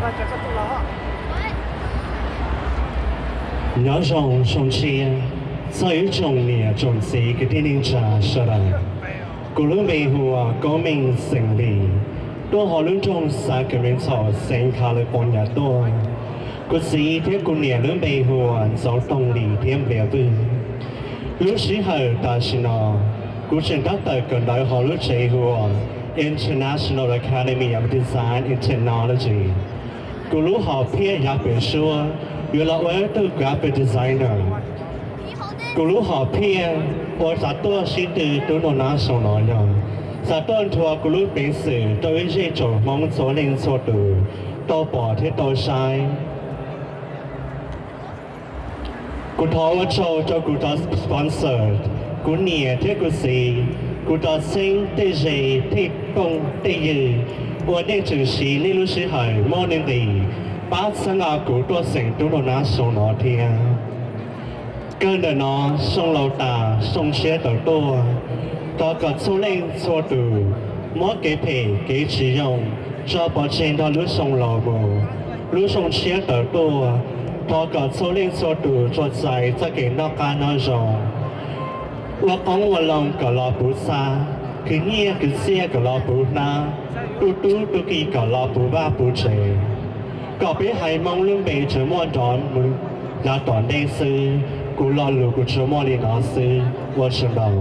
Nyob zoo zoo tshiab txog ib tsoom niam tsoom txiv kwv tij neej tsa sawv daws. Kuv lub npe hu ua Koob Meej xeem Lis, tuaj hauv lub nroog Sacramento xeev California tuaj. Kuv txiv thiab kuv niam lub npe hu ua Ntxoov Toog Lis thiab Nplias Vwj. Lub sij hawm tam sim no, kuv tseem tab tom kawm ntawv hauv lub tsev hu ua International Academy of Design and Technology. Kuv lub hom phiaj yav pem suab yuav los ua ib tug graphic designer. Kuv lub hom phiaj uas xav tuaj sib tw tub noj nab xyoo no yog xav tuaj nrhuav kuv lub peev xwm rau ib zej tsoom Hmoob txhua leej txhua tus tau pom thiab tau saib. Kuv thov ua tsaug rau kuv cov sponsor, kuv niam thiab kuv txiv, kuv cov txheeb tej ze, tej phooj tej ywg uas nej tseem siv nej lub sij hawm muaj nuj nqis pab txhawb nqa kuv tuaj xeem tub noj nab xyoo no thiab. Kawg ntawm no, xyoo laus tas xyoo tshiab tawm tuaj, thov kom txhua leej txhua tus muab kev phem kev tsis zoo tso pov tseg nrog lub xyoo laus mus. Lub xyoo tshiab tawm tuaj, thov kom txhua leej txhua tus tsuas txais txoj kev noj qab nyob zoo, ua qoob ua loo kom los puv xab, khwv nyiaj khwv txiaj kom los puv hnab, tu tub tu ki kom los puv vaj puv tsev, kom peb haiv Hmoob lub npe tsuas muaj nrov mus yav tom ntej xwb. Kuv lo lus kuv tsuas muaj li no xwb, ua tsaug ntau.